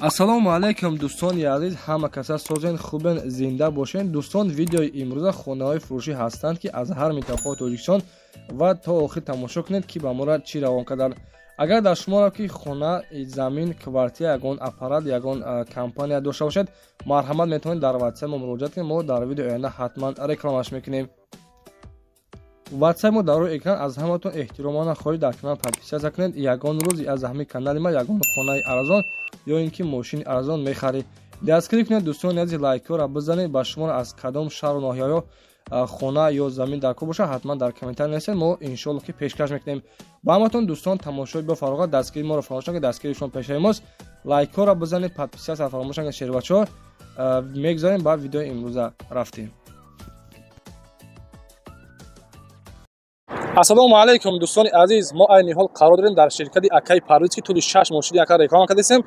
Ассалому алайкум дӯстони азиз, ҳама каса созен, хубен, зинда бошен. Дӯстон, видеои имрӯза хонаҳои фурӯшӣ ҳастанд, ки аз ҳар минтақаи Тоҷикистон ва то охир тамошо кунед, ки ба моро чӣ равон карданд. Агар дар шуморо ки хона, замин, квартира, ягон аппарат, ягон компания дошта бошед, марҳамат, метавонед дар WhatsApp мо муроҷиат кунед. Мо дар видеои оянда ҳатман рекламаш мекунем. WhatsApp мо дар рӯи экран. Аз ҳаматон эҳтиромона хоҳиш, дар канал подписаться кунед. Ягон рӯз аз ҳамин канали ма ягон хонаи арзон ё ин ки мошини арзон мехаред. Дастгирӣ кунед, дӯстони азиз, лайкҳоро бизанед. Ба шуморо аз кадом шаҳру ноҳияҳо хона ё замин дар кор бошад, ҳатман дар комментарий нависед, мо иншоалло ки пешкаш мекунем. Ба ҳаматон, дӯстон, тамошои бо фароғат, дастгирии моро фаромӯш накунед, дастгирии шумо пешаи мост. Лайкҳоро бизанед, подписаться фаромӯш накунед. Шербачаҳо, мегузарем ба видеои имрӯза, рафтем. Ассалому алайкум, дӯстони азиз, мо айни ҳол қарор дорем дар ширкати акаи Парвиз, ки тӯли 6 моҳ шуди ака реклама кардастем.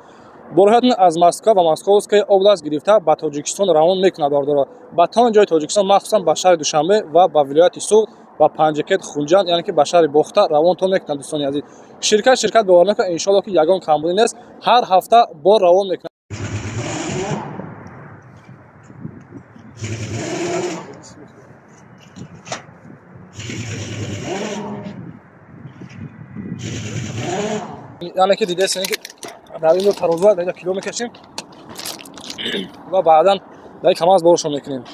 Борҳоятон аз Москва ва Московская область гирифта ба Тоҷикистон равон мекунад. Бардоро ба тамоми ҷои Тоҷикистон, махсусан ба шаҳри Душанбе ва ба вилояти Суғд, ба Панҷакент, Хунҷанд, яъне ки ба шаҳри Бохта равонтон мекунад. Дӯстони азиз, ширкат бовар мекунад, иншоалло ки ягон камбудӣ нест, ҳар ҳафта бор равон мекунад. Яъне ки дидесен, ки дар ин тарозу дар кило мекашем ва баъдан дар КамАЗ боршон мекунем.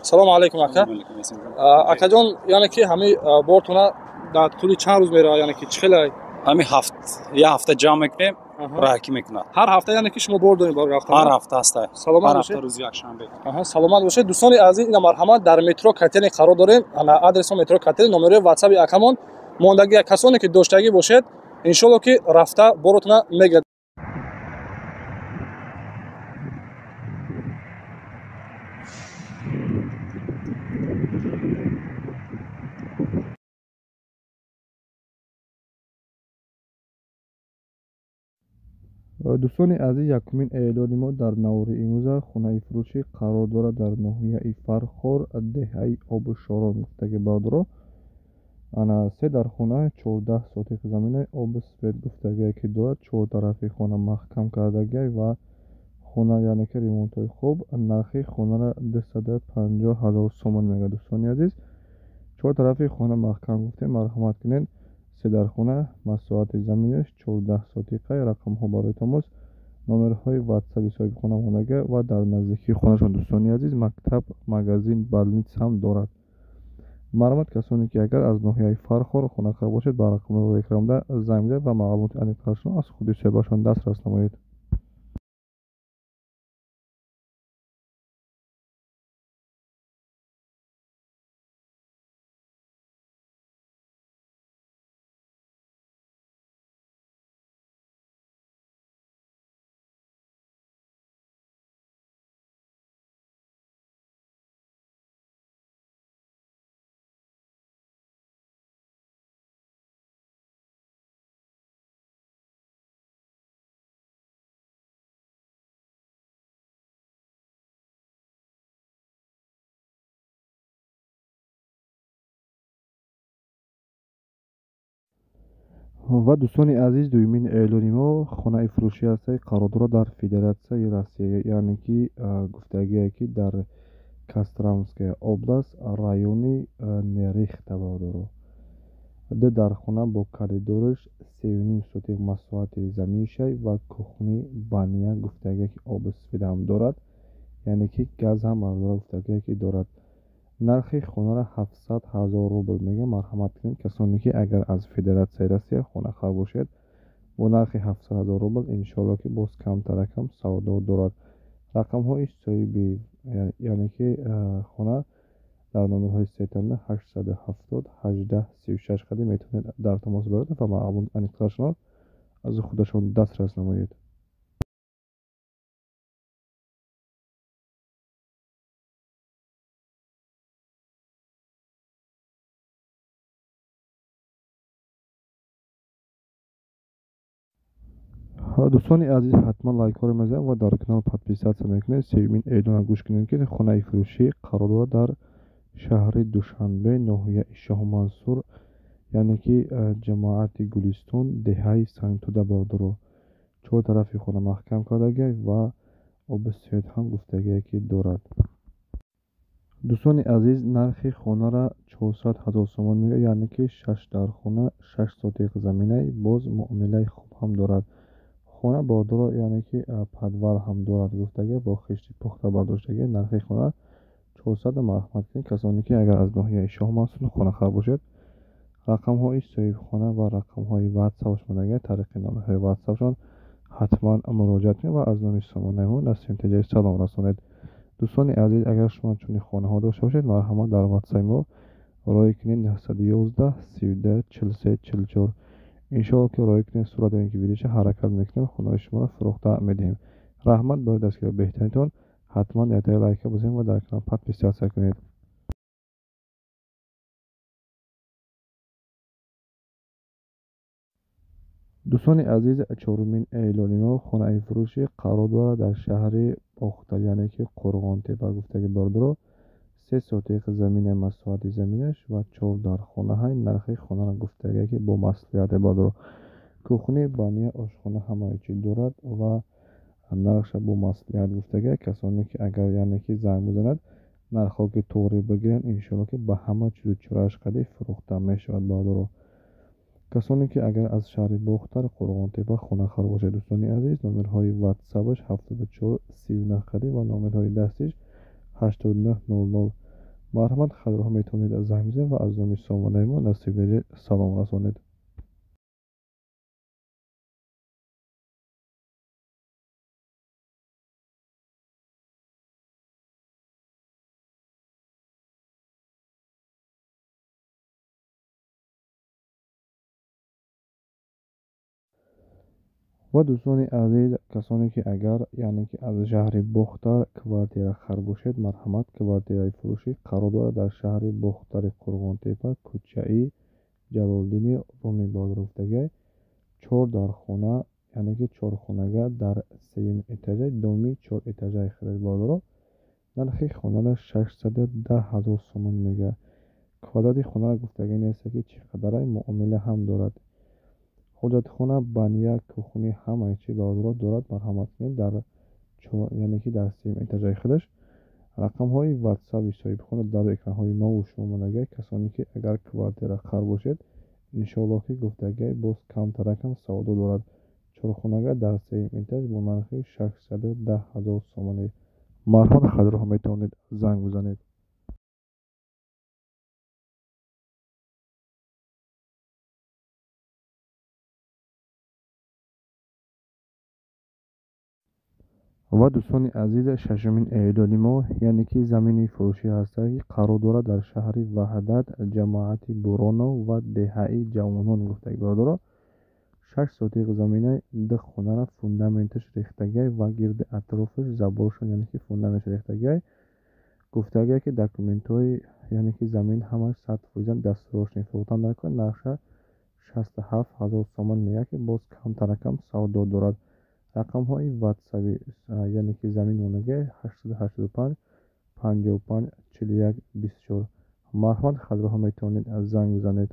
Салому алайкум, ака. Акаҷон, яъне ки ҳамаи бортона дар тӯли чанд рӯз меравад, яъне ки чӣ хеле? Ҳамин ҳафт як ҳафта ҷамъ мекунем, раҳакӣ мекунад. Ҳар ҳафта, яъне ки шумо бор доред барои рафтан? Ҳар ҳафта ҳаста. Саломат бошед. Рӯзи якшанбе. Саломат бошед. Дӯстони азиз, ина марҳамат, дар метро Котельный қарор дорем. Ана адреси метро Котельный, номерои ватсаби акамон мондагӣ. Касоне ки доштагӣ бошед, иншоалло ки рафта боротона мегирад. Дӯстони азиз, якумин эълони мо дар навори имрӯза хонаи фурӯшӣ қарор дорад дар ноҳияи Фархор, деҳаи Обшорон гуфтаги. Бародаро, ана се дар хона, 14 сотих замина, оби свет гуфтагие ки дорад, чор тарафи хона маҳкам кардагиай ва хона, яъне ки ремонтҳои хуб. Нархи хонаро 250 000 сомон мегӯяд. Дӯстони азиз, чор тарафи хона маҳкам гуфтем, марҳамат кунед. Се дар хона, масоҳати заминаш 14 сотиқа. Рақамҳо барои тамос, номерҳои ватсаби соҳибхона мондага ва дар наздикии хонашон, дӯстони азиз, мактаб, магазин, больница ҳам дорад. Марҳамат, касоне ки агар аз ноҳияи Фархор хонахар бошед, ба рақамҳои рӯи экранда занг бизанед ва маълумоти аниқтарашро аз худи соҳибашон дастрас намоед. Ва дӯстони азиз, дуюмин эълони мо хонаи фурӯшӣ ҳастае, қарор дорад дар Федератсияи Россия, яъне ки гуфтагие ки дар Костромская область, райони Нерехта. Бародаро, ду дар хона бо коридораш, 3,5 сотих масоҳати заминшай ва кухни, баня гуфтагие ки оби свет ҳам дорад, яъне ки газ ҳам, бародаро, гуфтагие ки дорад. Нархи хонаро 700 000 рубл мегӯям. Марҳамат кунед, касоне ки агар аз Федератсияи Россия хонахар бошед, бо нархи 700 000 рубл иншоалло ки боз камтаракам савдо дорад. Рақамҳои соҳиби, яъне ки хона, дар номерҳои сетанда 870 18 36 қадим метавонед дар тамос бароед ва маълумоти аниқтарашро аз худашон дастрас намоед. Дӯстони азиз, ҳатман лайкҳоро мезанед ва дар канал подписаться мекунед. Сеюмин эълонро гӯш кунед, ки хонаи фурӯшӣ қарор дорад дар шаҳри Душанбе, ноҳияи Шоҳмансур, яъне ки ҷамоати Гулистон, деҳаи Сангтуда бародаро. Чор тарафи хона маҳкам кардагиак ва оби свет ҳам гуфтагие ки дорад. Дӯстони азиз, нархи хонара 400 ҳазор сомон мегӯяд, яъне ки 6 дархона, 6 сотиқ заминай, боз муомилаи хуб ҳам дорад. Хона бародаро, яъне ки подвал ҳам дорад гуфтагия, бо хишти пухта бардоштагия. Нархи хона 400. Марҳамат кунед, касоне ки агар аз ноҳияи Шоҳмансур хонахар бошед, рақамҳои соҳибхона ва рақамҳои ватсапш монагия, тариқи номерҳои ватсапшон ҳатман муроҷиат кунед ва аз номи сомонаи мо Насим Теҷаи салом расонед. Дӯстони азиз, агар шумо чунин хонаҳо дошта бошед, марҳамат дар ватсапи мо роҳӣ кунед 911 32 43 44. Иншоалло ки роҳӣ кунед сурат ё ин ки видеоша, ҳаракат мекунем, хонаҳои шуморо фурӯхта медиҳем. Раҳмат барои дастгирии беҳтаринтон. Ҳатман яктаи лайка бизанед ва дар канал подписаться кунед. Дӯстони азиз, чорумин эълони мо хонаи фурӯшӣ қарор дорад дар шаҳри Бохтар, яъне ки Қурғонтепа гуфтаги бародаро. 3 сотиқ замина масоҳати заминаш ва 4 дархонаҳай. Нархи хонаро гуфтагие ки бо маслиҳате бародаро. Кухни, баня, ошхона ҳамаи чиз дорад ва нархша бо маслиҳат гуфтагие. Касоне ки агар яъне ки занг бизанад, нархҳо ки тоғри бигиранд, иншоалло ки ба ҳама чизу чорааш қади фурӯхта мешавад бародаро. Касоне ки агар аз шаҳри Бохтар, Қурғонтепа хонахар бошед, дӯстони азиз, номерҳои ватсапаш 74 39 қади ва номерҳои дастиш 89 00. Марҳамат, хабарҳо метавонед занг бизанед ва аз номи сомонаи мо Насиб салом расонед. Ва дӯстони азиз, касоне ки агар яъне ки аз шаҳри Бохтар квартира хар бошед, марҳамат, квартираи фурӯшӣ қарор дорад дар шаҳри Бохтари Қурғонтепа, кӯчаи Ҷалолиддини Румӣ бародаро гуфтагиай. 4 дархона, яъне ки 4 хонага дар сеюм этажа, доми 4 этажаи худаш бародаро. Нархи хонара 610 ҳазор сомон мегӯяд. Квадрати хонара гуфтагӣ нест ки чӣ қадарай, муомила ҳам дорад. Ҳоҷатхона, баня, кухни ҳамаи чиз бародаро дорад. Марҳамат кунед дар яъне ки дар сеюм этажаи худаш. Рақамҳои ватсапи соҳибхона дар экранҳои мову шумо монагиай. Касоне ки агар квартира хар бошед, иншоалло ки гуфтагиай боз камтаракам савдо дорад. Чорхонага дар сеюм этаж бо нархи 610 ҳазор сомонӣ. Марҳамат, хабарҳо метавонед занг бизанед. Ва дӯстони азиз, шашумин эълони мо, яъне ки замини фурӯшӣ ҳаста, ки қарор дорад дар шаҳри Ваҳдат, ҷамоати Буронов ва деҳаи Ҷавонон гуфтаги бародаро. 6 сотиқ замина, 2 хонара фундаменташ рехтагиай ва гирди атрофаш заборшон, яъне ки фундаменташ рехтагиай. Гуфтагиай ки документҳои яъне ки замин ҳамаш 100% дастурочни фурӯхтан даркор. Нархша 67 ҳазор сомон мегӯяд ки боз камтаракам савдо дорад. Рақамҳои ватсаби яъне ки замин монагиай 885 55 41 24. Марҳамат, хабарҳо метавонед занг бизанед.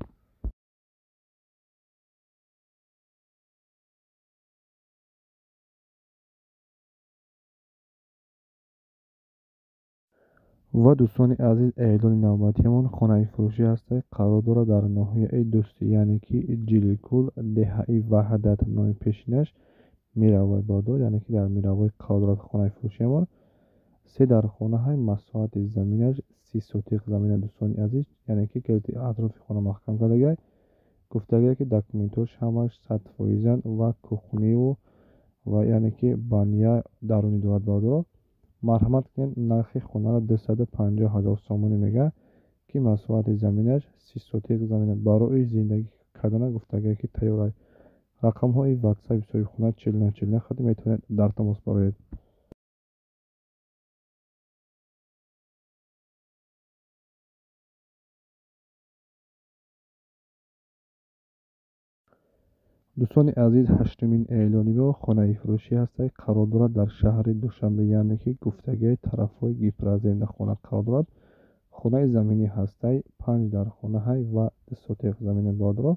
Ва дӯстони азиз, эълони навбатиамон хонаи фурӯшӣ ҳаста, қарор дорад дар ноҳияи Дӯстӣ, яъне ки Ҷиликул, деҳаи Ваҳдат, номи пешинаш Миравой бародаро, яъне ки дар Миравой қарор дорад хонаи фурӯшиамон. 3 дархонаҳай, масоҳати заминаш 30 сотиқ замина дӯстони азиз, яъне ки гирди атрофи хона маҳкам кардагиай. Гуфтагиай ки документҳош ҳамаш 100% ва кухниву ва яъне ки баня дарунӣ дорад бародаро. Марҳамат кунед, нархи хонаро 250 ҳазор сомонӣ мегӯяд ки масоҳати заминаш 30 сотиқ замина, барои зиндагӣ кардана гуфтагиай ки тайёр аст. Рақамҳои ватсапи соҳибхона 49 49 хати метавонед дар тамос бароед. Дӯстони азиз, ҳаштумин эълони мо хонаи фурӯшӣ ҳастад, қарор дорад дар шаҳри Душанбе, яъне ки гуфтагиҳои тарафҳои Гипрозем дар хона қарор дорад. Хонаи заминӣ ҳастай, 5 дар хонаҳай ва 2 сотиқ замини бародаро.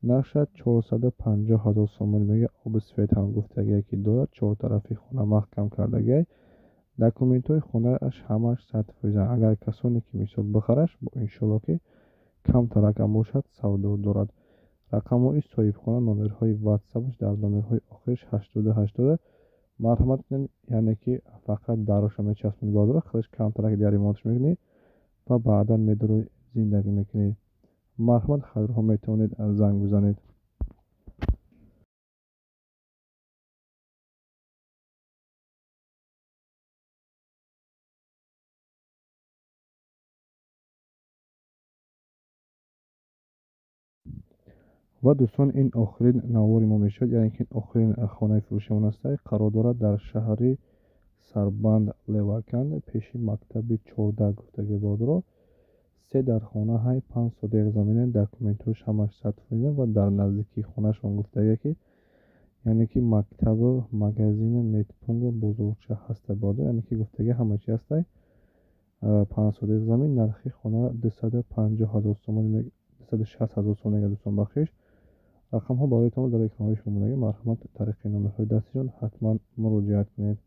Нархша 450 000 сомонӣ мега. Оби свет ҳам гуфтагие ки дорад, чор тарафи хона маҳкам кардагиай. Документҳои хонааш ҳамаш 100%. Агар касоне ки мисол бихараш, иншолло ки камтаракам бошад, савдо дорад. Рақамҳои соҳибхона, номерҳои ватсапаш дар номерҳои охириш 8080. Марҳамат кунед, яъне ки фақат дароша мечаспонӣ бародаро, худаш камтарак дигар ремонтш мекунӣ ва баъдан медурӣ зиндагӣ мекунӣ. Марҳамат, харидорҳо метавонед занг бизанед. Ва дӯстон, ин охирин навори мо мешавад, яъне ки охирин хонаи фурӯшимон аст, қарор дорад дар шаҳри Сарбанд Леваканд, пеши мактаби 14 гуфтагӣ бародаро. 3 дар хонаҳай, 5 сотиқ замина, документҳош ҳамаш 100% ва дар наздикии хонашон гуфтагӣ ки яъне ки мактабу магазину медпункту бозорча ҳаста бародаро, яъне ки гуфтагӣ ҳама чи ҳастай. 5 сотиқ замин, нархи хона 250 000 сомонӣ, 260 000 сомонӣ мега дӯстон, бахшиш. Рақамҳо барои шумо дар экранҳои шумо мондаги. Марҳамат, тариқи номерҳои дастиҷон ҳатман муроҷиат кунед.